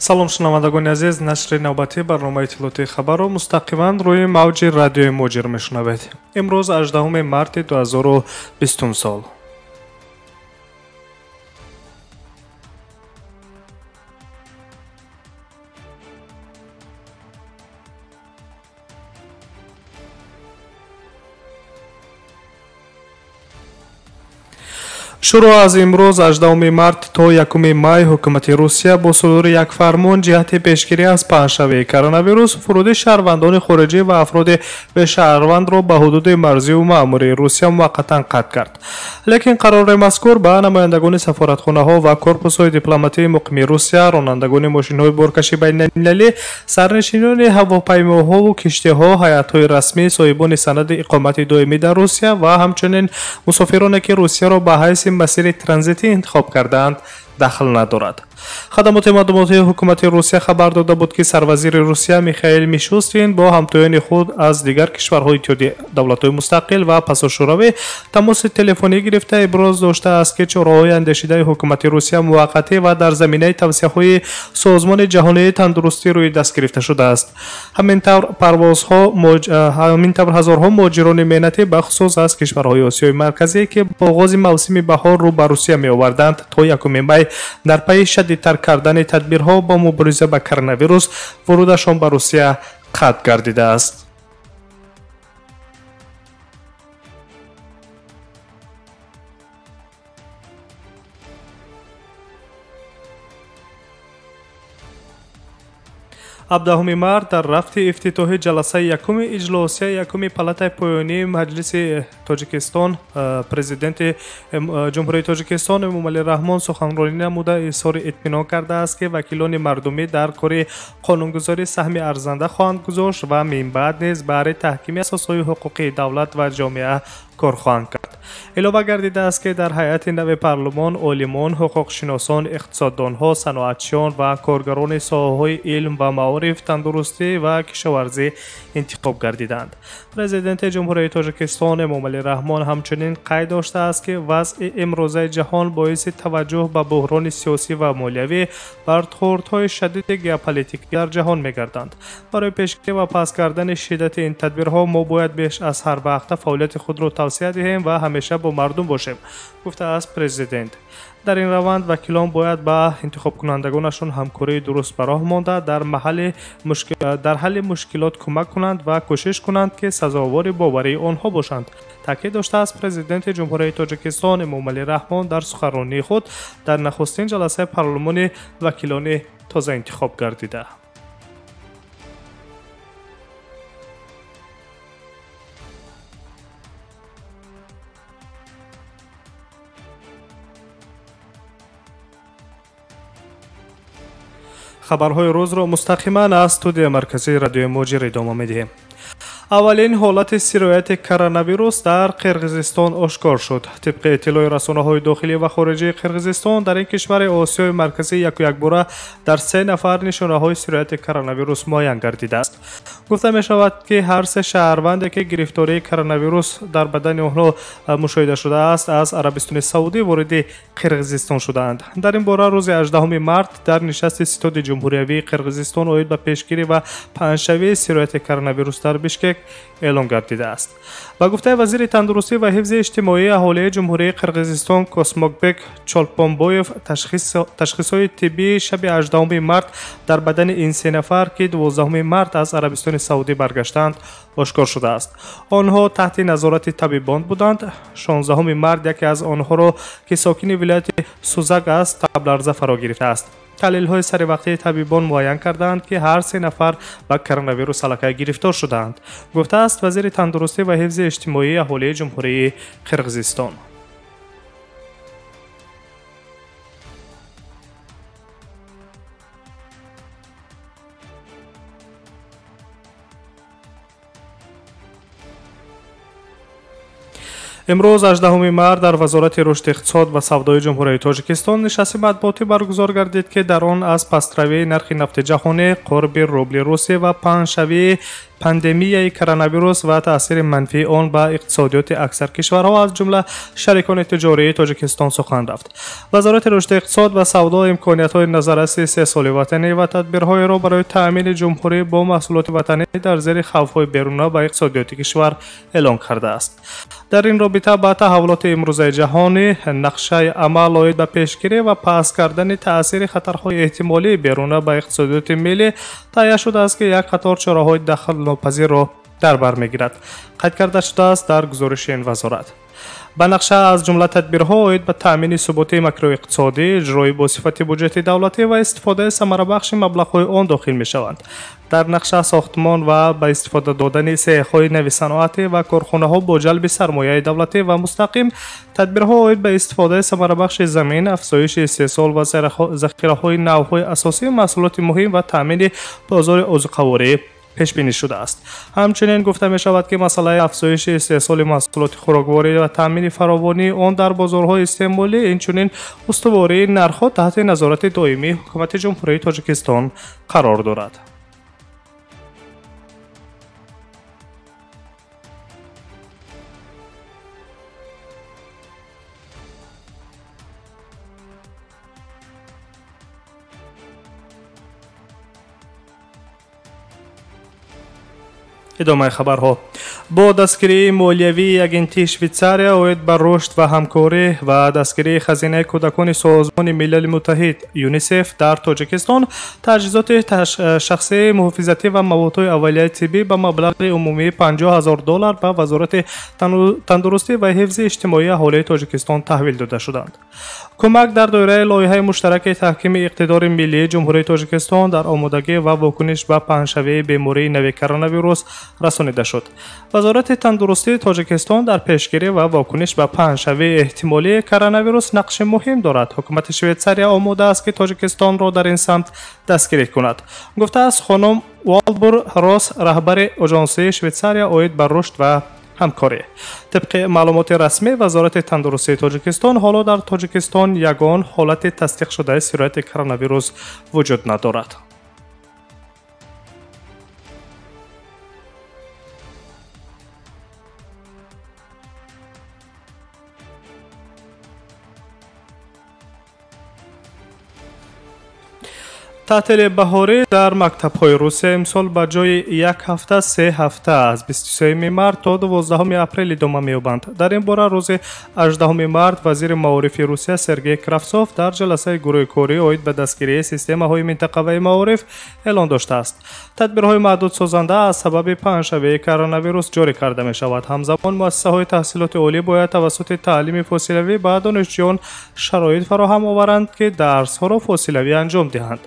Салом, шунавандагони азиз, нашри навбатии барномаи иттилоотии хабарро мустақиман рӯи мавҷи радиои Муҳоҷир мешунавед. Имрӯз 18 марти 2020 сол. Шурӯъ аз имрӯз 18 март то 1 май ҳукумати Русия бо содури як фармон ҷиҳати пешгирӣ аз паҳншавии коронавирус фуруди шаҳрвандони хориҷӣ ва афроди бешаҳрвандро ба ҳудуди марзию маъмурии Русия муваққатан қатъ кард. Лекин қарори мазкур ба намояндагони сафоратхонаҳо ва корпусҳои дипломатии муқими Русия, ронандагони мошинҳои боркаши байналмилалӣ, сарнишинони ҳавопаймоҳову киштиҳо, ҳайатҳои расмӣ, соҳибони санади иқомати доимӣ дар Русия ва ҳамчунин мусофироне ки Русияро ба ҳайси масири транзитӣ интихоб кардаанд, дахл надорад. Хадамоти маълумотии ҳукумати Русия хабар дода буд, ки сарвазири Русия Михаил Мишустин бо ҳамтоёни худ аз дигар кишварҳои Иттиҳоди давлатҳои мустақил ва пасошӯравӣ тамоси телефонӣ гирифта иброз доштааст, ки чораҳои андешидаи ҳукумати Русия муваққатӣ ва дар заминаи тавсияҳои Созмони ҷаҳонии тандурустӣ рӯи даст гирифта шудааст. Ҳамин тавр ҳазорҳо муҳоҷирони меҳнатӣ, бахусус аз кишварҳои Осиёи Марказӣ, ки бо оғози мавсими баҳор рӯ ба Русия меоварданд, то 1 май дар пайи шадидтар кардани тадбирҳо бо мубориза ба коронавирус вурудашон ба Русия қатъ гардидааст. 17 март дар рафти ифтитоҳи ҷаласаи якуми иҷлосияи якуми палатаи поёнии Маҷлиси Тоҷикистон президенти Ҷумҳурии Тоҷикистон Эмомалӣ Раҳмон суханронӣ намуда изҳори итминон кардааст, ки вакилони мардумӣ дар кори қонунгузорӣ саҳми арзанда хоҳанд гузошт ва минбаъд низ баҳри таҳкими асосҳои ҳуқуқии давлат ва ҷомеа кор хоҳанд кард. Илова гардидааст, ки дар ҳайати нави парлумон олимон, ҳуқуқшиносон, иқтисоддонҳо, саноатчиён ва коргарони соҳаҳои илм ва маориф, тандурустӣ ва кишоварзӣ интихоб гардиданд. Президенти Ҷумҳурии Тоҷикистон Эмомалӣ Раҳмон ҳамчунин қайд доштааст, ки вазъи имрӯзаи ҷаҳон боиси таваҷҷӯҳ ба буҳрони сиёсӣ ва молиявӣ, бархӯрдҳои шадиди геополитикӣ дар ҷаҳон мегарданд. Барои пешгирӣ ва паст кардани шиддати ин тадбирҳо мо бояд беш аз ҳар вақта фаъолияти худро тавсия диҳем ва ҳамеша бо мардум бошем, гуфтааст президент. Дар ин раванд вакилон бояд ба интихобкунандагонашон ҳамкории дуруст ба роҳ монда, дар ҳалли мушкилот кӯмак кунанд ва кӯшиш кунанд, ки сазовори боварии онҳо бошанд, таъкид доштааст президенти Ҷумҳурии Тоҷикистон Эмомалӣ Раҳмон дар суханронии худ дар нахустин ҷаласаи парлумони вакилони тоза интихоб гардида. Хабарҳои рӯзро мустақиман аз студияи марказии радиои Муҳоҷир идома медиҳем. Аввалин ҳолати сирояти коронавирус дар Қирғизистон ошкор шуд. Тибқи иттилои расонаҳои дохилӣ ва хориҷии Қирғизистон, дар ин кишвари Осиёи Марказӣ яку якбора дар 3 нафар нишонаҳои сирояти коронавирус муайян гардидааст. Гуфта мешавад, ки ҳар се шаҳрванде, ки гирифтории коронавирус дар бадани онҳо мушоҳида шудааст, аз Арабистони Саудӣ вориди Қирғизистон шудаанд. Дар ин бора рӯзи 18 март дар нишасти ситоди ҷумҳуриявии Қирғизистон оид ба пешгирӣ ва паҳншавии сирояти коронавирус дар Бишкек эълон гардидааст. Ба гуфтаи вазири тандурустӣ ва ҳифзи иҷтимоии аҳолии Ҷумҳурии Қирғизистон Космокбек Чолпонбоев, ташхисҳои тиббии шаби 18 март дар бадани ин 3 нафар, ки 12 март аз Арабистони Саудӣ баргаштанд, ошкор шудааст. Онҳо таҳти назорати табибон буданд. 16 март яке аз онҳоро, ки сокини вилояти Сузак аст, табларза фаро гирифтааст. Таҳлилҳои саривақтии табибон муайян карданд, ки ҳар 3 нафар ба коронавирус аллакай гирифтор шудаанд, гуфтааст вазири тандурустӣ ва ҳифзи иҷтимоии аҳолии Ҷумҳурии Қирғизистон. Имрӯз 18 март дар Вазорати рушди иқтисод ва савдои Ҷумҳурии Тоҷикистон нишасти матбуотӣ баргузор гардид, ки дар он аз пастравии нархи нафти ҷаҳонӣ, қурби рубли русӣ ва паҳншавии Пандемияи коронавирус ва таъсири манфии он ба иқтисодиёти аксар кишварҳо, аз ҷумла шарикони тиҷории Тоҷикистон сухан рафт. Вазорати рушди иқтисод ва савдо имкониятҳои назарраси истеҳсоли ватанӣ ва тадбирҳоеро барои таъмини ҷумҳурӣ бо маҳсулоти ватанӣ дар зери хавфҳои беруна ба иқтисодиёти кишвар эълон кардааст. Дар ин робита ба таҳаввулоти имрӯзаи ҷаҳонӣ нақшаи амал оид ба пешгирӣ ва паст кардани таъсири хатарҳои эҳтимолии беруна ба иқтисодиёти миллӣ таҳия шудааст, ки як қатор чораҳои дахлнопазирро дар бар мегирад, қайд карда шудааст дар гузориши ин вазорат. Ба нақша аз ҷумла тадбирҳо оид ба таъмини суботи макроиқтисодӣ, иҷрои бо сифати буҷети давлатӣ ва истифодаи самарабахши маблағҳои он дохил мешаванд. Дар нақша сохтмон ва ба истифода додани сехҳои нави саноатӣ ва корхонаҳо бо ҷалби сармояи давлатӣ ва мустақим, тадбирҳо оид ба истифодаи самарабахши замин, афзоиши истеҳсол ва захираҳои навъҳои асосии маҳсулоти муҳим ва таъмини бозори озуқаворӣ пешбинӣ шудааст. Ҳамчунин гуфта мешавад, ки масъалаи афзоиши истеҳсоли маҳсулоти хӯрокворӣ ва таъмини фаровонии он дар бозорҳои истеъмолӣ, инчунин устувории нархҳо таҳти назорати доимии Ҳукумати Ҷумҳурии Тоҷикистон қарор дорад. Идомаи хабарҳо. Бо дастгирии молиявии Агентии Швейтсария оид ба рушд ва ҳамкорӣ ва дастгирии хазинаи кӯдакони Созмони Милали Муттаҳид ЮНИСЕФ дар Тоҷикистон таҷҳизоти шахсии муҳофизатӣ ва маводҳои аввалияи тиббӣ ба маблағи умумии $50 000 ба Вазорати тандурустӣ ва ҳифзи иҷтимоии аҳолии Тоҷикистон таҳвил дода шуданд. Кӯмак дар доираи лоиҳаи муштараки таҳкими иқтидори миллии Ҷумҳурии Тоҷикистон дар омодагӣ ва вокуниш ба паҳншавии бемории нави коронавирус расонида шуд. Вазорати тандурустии Тоҷикистон дар пешгирӣ ва вокуниш ба паҳншавии эҳтимолии коронавирус нақши муҳим дорад. Ҳукумати Швейтсария омода аст, ки Тоҷикистонро дар ин самт дастгирӣ кунад, гуфтааст хонум Валбур Рос, раҳбари Оҷонсии Швейтсария оид ба рушд ва ҳамкорӣ. Тибқи маълумоти расмӣ Вазорати тандурустии Тоҷикистон, ҳоло дар Тоҷикистон ягон ҳолати тасдиқшудаи сирояти коронавирус вуҷуд надорад. Таътили баҳорӣ дар мактабҳои Русия имсол ба ҷои як ҳафта 3 ҳафта аз 23 март то 12 апрел идома меёбанд. Дар ин бора рӯзи 18 март вазири маорифи Русия Сергей Кравцов дар ҷаласаи гурӯҳи корӣ оид ба дастгирии системаҳои минтақавии маориф эълон доштааст. Тадбирҳои маҳдудсозанда аз сабаби паҳншавии коронавирус ҷорӣ карда мешавад. Ҳамзамон муассисаҳои таҳсилоти олӣ бояд тавассути таълими фосилавӣ ба донишҷӯён шароит фароҳам оваранд, ки дарсҳоро фосилавӣ анҷом диҳанд.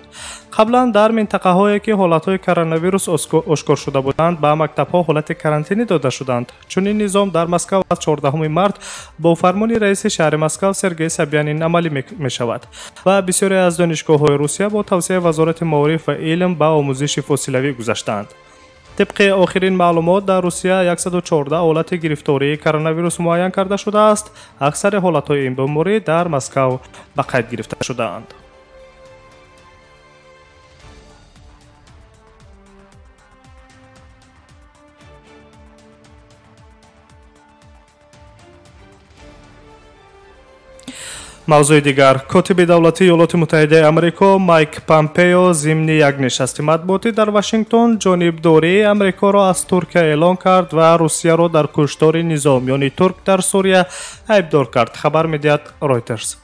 Қаблан дар минтақаҳое, ки ҳолатҳои коронавирус ошкор шуда буданд, ба мактабҳо ҳолати карантинӣ дода шуданд. Чунин низом дар Москав аз 14 март бо фармони раиси шаҳри Москав Сергей Собянин амалӣ мешавад ва бисёре аз донишгоҳҳои Русия бо тавсияи Вазорати маориф ва илм ба омӯзиши фосилавӣ гузаштаанд. Тибқи охирин маълумот дар Русия 114 ҳолати гирифтории коронавирус муайян карда шудааст. Аксари ҳолатҳои ин беморӣ дар Москав ба қайд гирифта шудаанд. Мавзӯи дигар. Котиби давлатии Иёлоти Муттаҳидаи Амрико Майк Помпео зимни як нишасти матбуотӣ дар Вашингтон ҷонибдории Амрикоро аз Туркия эълон кард ва Русияро дар куштори низомиёни турк дар Сурия айбдор кард, хабар медиҳад Ройтерс.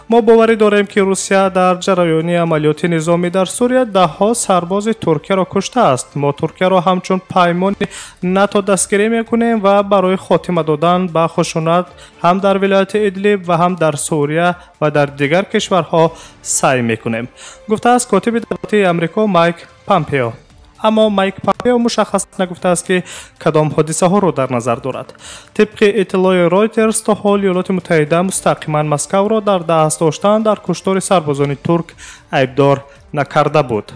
Мо боварӣ дорем, ки Русия дар ҷараёни амалиёти низомӣ дар Сурия даҳҳо сарбози Туркияро куштааст. Мо Туркияро ҳамчун паймони НАТО дастгирӣ мекунем ва барои хотима додан ба хушунат ҳам дар вилояти Идлиб ва ҳам дар Сурия ва дар дигар кишварҳо саъй мекунем, гуфтааст котиби давлатии Амрико Майк Помпео. Аммо Майк Помпео мушаххас нагуфтааст, ки кадом ҳодисаҳоро дар назар дорад. Тибқи иттилои Ройтерс, то ҳол Иёлоти Муттаҳида мустақиман Москавро дар даст доштан дар куштори сарбозони турк айбдор накарда буд.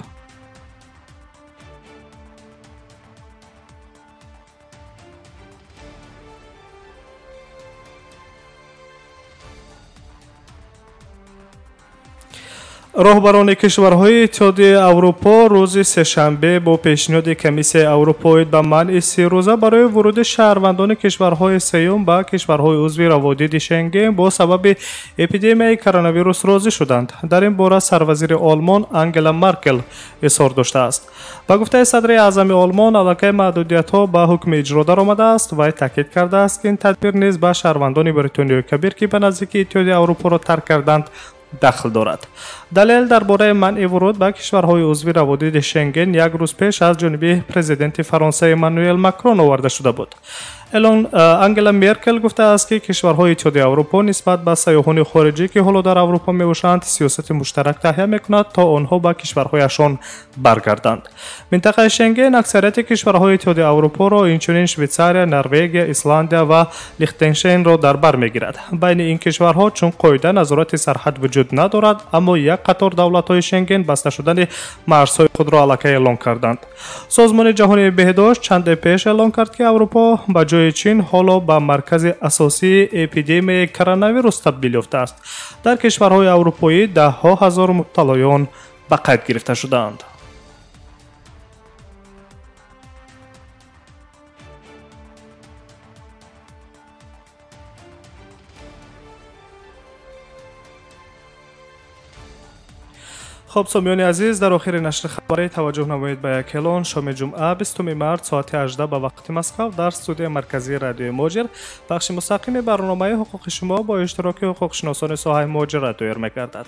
Роҳбарони кишварҳои Иттиҳоди Аврупо рӯзи сешанбе бо пешниҳоди Комиссияи Аврупо оид ба манъи 30 рӯза барои вуруди шаҳрвандони кишварҳои сеюм ба кишварҳои узви раводиди Шенген бо сабаби эпидемияи коронавирус розӣ шуданд. Дар ин бора сарвазири Олмон Ангела Меркел изҳор доштааст. Ба гуфтаи садри аъзами Олмон, аллакай маҳдудиятҳо ба ҳукми иҷро даромадааст. Вай таъкид кардааст, ки ин тадбир низ ба шаҳрвандони Бритониёи Кабир, ки ба наздикии Иттиҳоди Аврупоро тарк карданд, дахл дорад. Далел дар бораи манъи вуруд ба кишварҳои узви раводиди Шенген як рӯз пеш аз ҷониби президенти Фаронса Эммануэл Макрон оварда шуда буд. Элон Ангела Меркел гуфтааст, ки кишварҳои Иттиҳоди Аврупо нисбат ба сайёҳони хориҷӣ, ки ҳоло дар Аврупо мебошанд, сиёсати муштарак таҳия мекунад, то онҳо ба кишварҳояшон баргарданд. Минтақаи Шенген аксарияти кишварҳои Иттиҳоди Аврупоро, инчунин Швейтсария, Норвегия, Исландия ва Лихтенштейнро дар бар мегирад. Байни ин кишварҳо чун қоида назорати сарҳад вуҷуд надорад, аммо як қатор давлатҳои Шенген баста шудани марзҳои худро аллакай эълон карданд. Созмони ҷаҳонии беҳдошт чанде пеш эълон кард, ки Аврупо ба ҷои Чин ҳоло ба маркази асосии эпидемияи коронавирус табдил ёфтааст. Дар кишварҳои аврупоӣ даҳҳо ҳазор мубталоён ба қайд гирифта шудаанд. Хуб, сомиёни азиз, дар охири нашри хабарӣ таваҷҷӯҳ намоед ба як эълон. Шоми ҷумъа, 20 март, соати 18 ба вақти Москав дар студияи марказии Радиои Муҳоҷир пахши мустақими барномаи ҳуқуқи шумо бо иштироки ҳуқуқшиносони соҳаи муҳоҷират доир мегардад.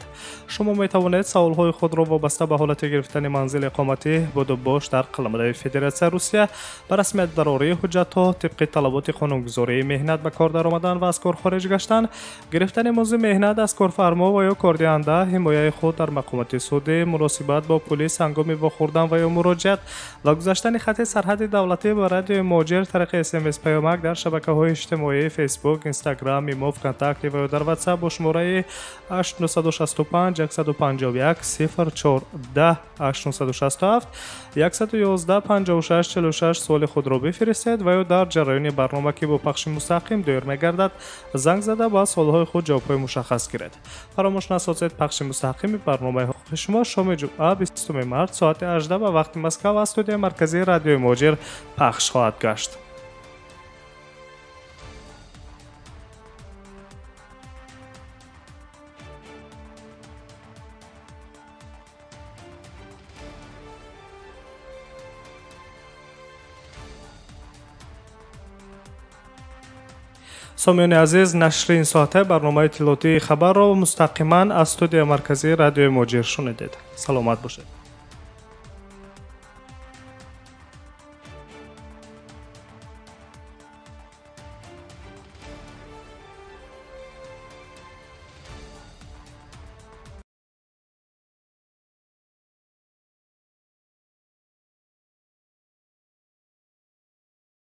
Шумо метавонед саволҳои худро вобаста ба ҳолати гирифтани манзили иқоматӣ, будубош дар қаламрави Федератсияи Русия, ба расмият дарории ҳуҷҷатҳо тибқи талаботи қонунгузории меҳнат, ба кор даромадан ва аз кор хориҷ гаштан, гирифтани музди меҳнат аз корфармо ва ё кордиҳанда, ҳимояи худ дар мақомоти суди, муносибат бо пулис ҳангоми вохӯрдан ва ё муроҷиат ва гузаштани хати сарҳади давлатӣ ба Радиои Муҳоҷир тариқи СМС, паёмак дар шабакаҳои иҷтимоӣ Фейсбук, Инстаграм, Имо, Вконтакте ва ё дар Ватсап бо шумораи 8965 151 04 10, 8967 111 56 46 суоли худро бифиристед ва ё дар ҷараёни барнома, ки бо пахши мустақим доир мегардад, занг зада, ба суолҳои худ ҷавобҳои мушаххас гиред. Фаромӯш насозед, пахши мустақими барномаи ҳуқуқи шумо шоми ҷумъа, 20 март, соати 18 ба вақти Москав аз студияи марказии Радиои Муҳоҷир пахш хоҳад гашт. Сомиёни азиз, нашри ин соатаи барномаи иттилоотии хабарро мустақиман аз студияи марказии Радиои Муҳоҷир шунидед. Саломат бошед.